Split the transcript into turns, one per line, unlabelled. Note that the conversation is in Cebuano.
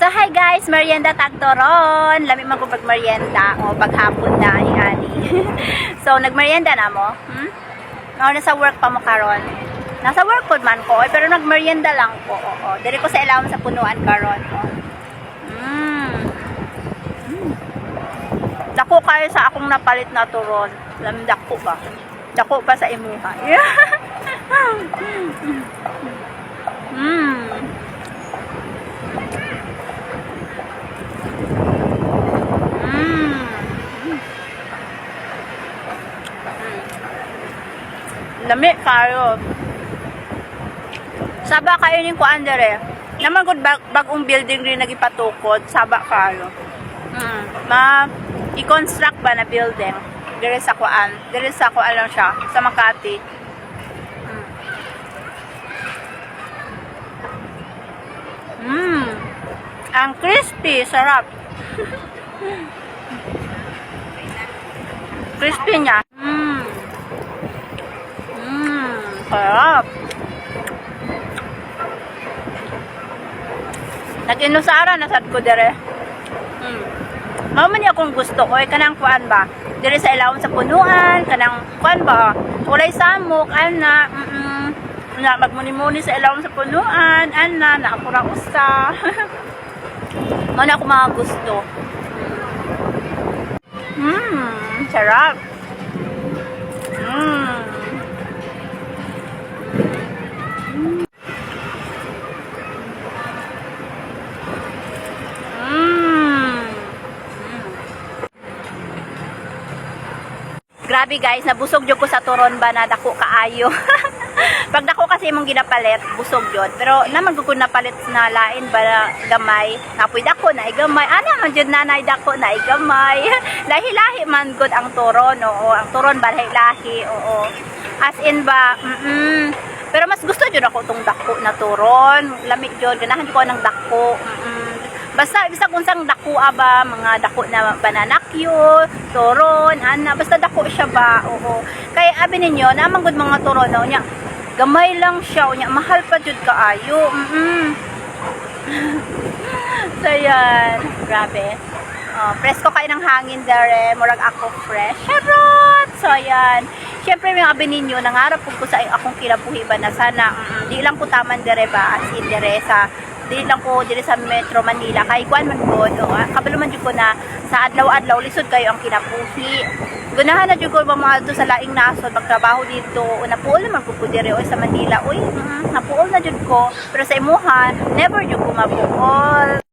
So hi guys, merienda tagtoron. Lami man ko pag merienda o paghapon na ani ani. So nagmerienda na mo? Hmm? No, nasa work pa mo karon. Nasa work pod man ko, oy, pero nagmerienda lang ko. Oo. Diri ko sa ilawom sa punuan karon. Oh. Dako kayo sa akong napalit na turon. Lam dako ba? Dako pa sa imuha. Lami kayo. Saba kayo ning kuan dere. Naman gud bagong building rin nagipatukod, saba kayo. Ma i-construct ba na building dire sa kuan, dire sa kuan lang siya sa Makati. Ang crispy, sarap. Crispy niya. Sarap. Nag-inusara na sad ko dire. Mao man ni akong gusto ko ay kanang kuan ba. Dire sa ilawom sa punuan, kanang kuan ba. Walay samok ana, Na magmuni-muni sa ilawom sa punuan, ana na ako ra usa. Mao na ako mga gusto. Sarap. Grabe guys, nabusog jud ko sa turon ba na dako kaayo. Pag dako kasi imong ginapalit, busog jud. Pero naman gud ko napalit na lain ba na gamay, napoy dako na gamay. Ana man jud nanay dako na gamay. Lahi-lahi man gud ang turon, oo. Ang turon ba lahi-lahi, oo. As in ba, Pero mas gusto jud ako tong dako na turon. Lami jud, ganahan jud ko ng dako. Basta bisag unsang dako ba, mga dako na banana cue, turon, ana, basta dako siya ba, oo. Kay abi ninyo, naman gud mga turon no, nya. Gamay lang siya, unya mahal pa jud kaayo. So yan, grabe. Oh, presko kayo ng hangin dere, murag ako fresh. Charot! So yan. Siyempre, mga abi ninyo, nangarap po ko sa akong kinabuhi ba na sana, di lang ko taman dere ba, as in dere sa, di lang ko dere sa Metro Manila, kay kuan man ko, no, kabalo man jud ko na sa adlaw-adlaw, lisod kayo ang kinabuhi. Gunahan na jud ko ba mga sa laing nasod, magtrabaho dito, o napuol naman ko po dere, oy, sa Manila, oy, napuol na jud ko, pero sa imuha, never jud ko mapuol.